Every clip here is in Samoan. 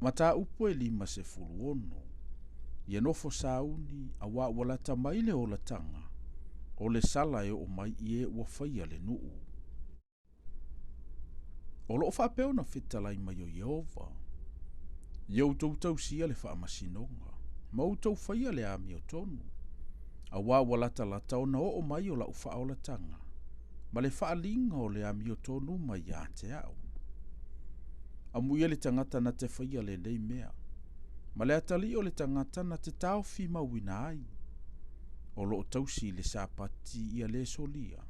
Mataupu e 56. Ia nofo sauni, auā ua lata mai le olataga, o le sala e oo mai i e ua faia le nuu. O loo faapea ona fetalai mai o Ieova, Ia outou tausia le faamasinoga, ma outou faia le amiotonu, auā ua latalata ona oo mai o lau faaolataga, ma le faaaliga o le amiotonu mai ia te au. Amuia le tagata na te faia lenei mea, ma le atalii o le tagata na te taofi mauina ai. O loo tausi le Sapati ia le solia,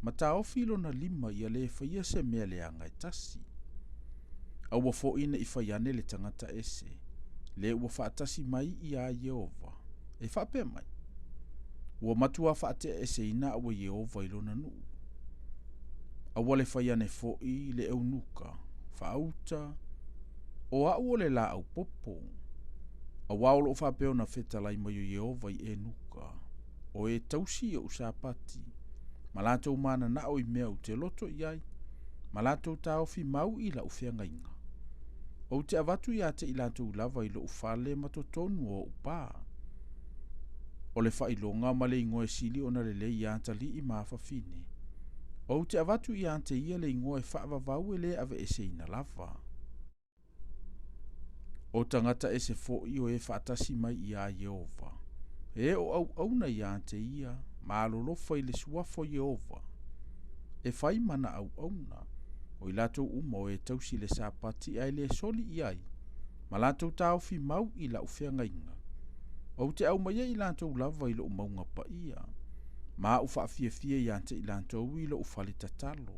ma taofi lona lima ia le faia se mea leaga e tasi. Aua foi ne i fai ane le tagata ese, le ua faatasi mai iā Ieova, e faapea mai, Ua matuā faateaeseina au e Ieova i lona nuu. Aua le fai ane foi le eunuka, faauta, o au o le laau popo, auā o loo faapea ona fetalai mai o Ieova i eunuka, o e tausi i ou Sapati, ma latou mananao i mea ou te loto i ai, ma latou taofi mau i lau feagaiga. Ou te avatu ia te i latou lava i lou fale ma totonu o ou pā. O le faailoga ma le igoa e sili ona lelei iā atalii ma afafine. Ou te avatu ia te ia le igoa e faavavau e le aveeseina lava. O tagata ese foi o e faatasi mai iā Ieova, e o auauna ia te ia, ma alolofa i le suafa o Ieova, e fai ma na auauna, o i latou uma o e tausi le Sapati ae le soli i ai, ma latou taofi mau i lau feagaiga. Ou te aumaia i latou lava i lou mauga paia, ma au faafiafia ia te i latou i lou fale tatalo.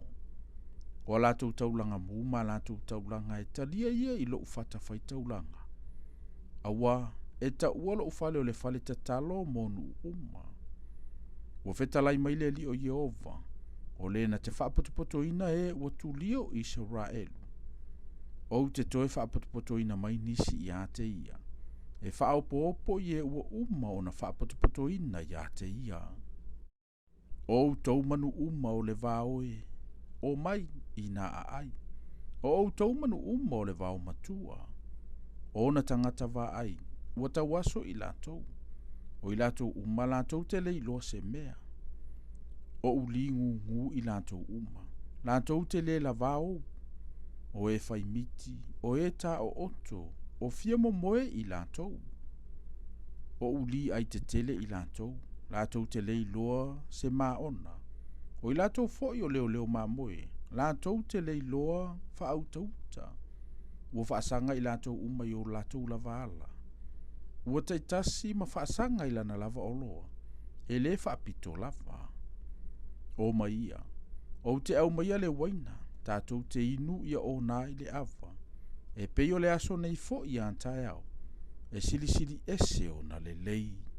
O a latou taulaga mu ma a latou taulaga e talia ia i lou fatafaitaulaga, auā e taua lou fale o le fale tatalo mo nuu uma. Ua fetalai mai le Alii o Ieova, o le na te faapotopotoina e ua tulia o Isaraelu. Ou te toe faapotopotoina mai nisi ia te ia, e faaopoopo i e ua uma ona faapotopotoina ia te ia. O outou manu uma o le vao e, o mai i nā aai. O outou manu uma o le vao matua. O ona tagata vaai, ua tauaso i latou. O i latou uma latou te le iloa se mea. O ou līgūgū i latou uma, latou te le lavā ou. O e fai miti, o e tāooto, o fia momoe i latou. O ou lī ai tetele i latou, latou te le iloa se maona. O i latou foi o leoleo mamoe, latou te le iloa faautauta. Ua faasaga i latou uma i o latou lava ala. Ua taitasi ma faasaga i lana lava oloa, e le faapito lava. O mai ia, ou te aumaia le uaina, tatou te inu ia onā i le ava, e pei o le aso nei foi a taeao, e silisili ese ona lelei.